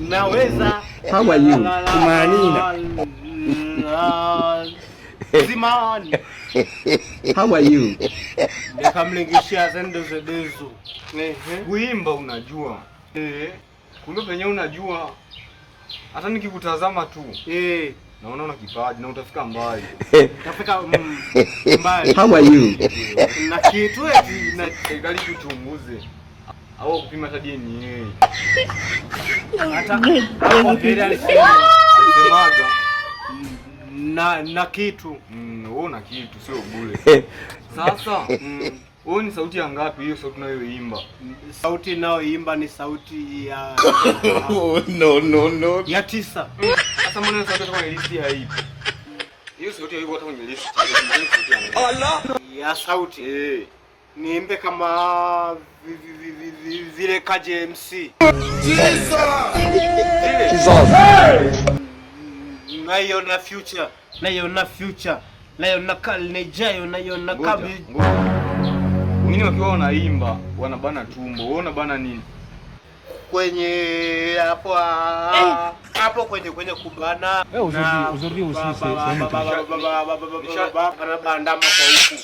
Naweza. How are you? Tumaanina. Zimani. How are you? Nikamlingishia zendo zedezo. Kuimba unajua. Kumbe penye unajua. Hata nikikutazama tu. Naona una kipaji na utafika mbali. Utafika mbali. How are you? Na kitu eti na serikali kuchunguze. Au kupima hata DNA. Hata hapo mbele alisema. Alisemaga. Na kitu. Wewe una kitu sio bure. Sasa, wewe ni sauti ya ngapi hiyo sauti unayoimba? Sauti inayoimba ni sauti ya Oh, no, no, no. Ya 9. Sasa mbona sauti hata kwenye list haipo? Hiyo sauti haipo hata kwenye list. Allah. Ya sauti. Niimbe kama vile Kaje MC. Jesus. Jesus. Naiona future, naiona future, naiona karne ijayo, naiona kabi. Wengine wakiwa wanaimba wanabana tumbo, wewe unabana nini? Kwenye hapo, hapo kwenye kubana. Aujourd'hui aussi, c'est un autre. Bandama kwa huku.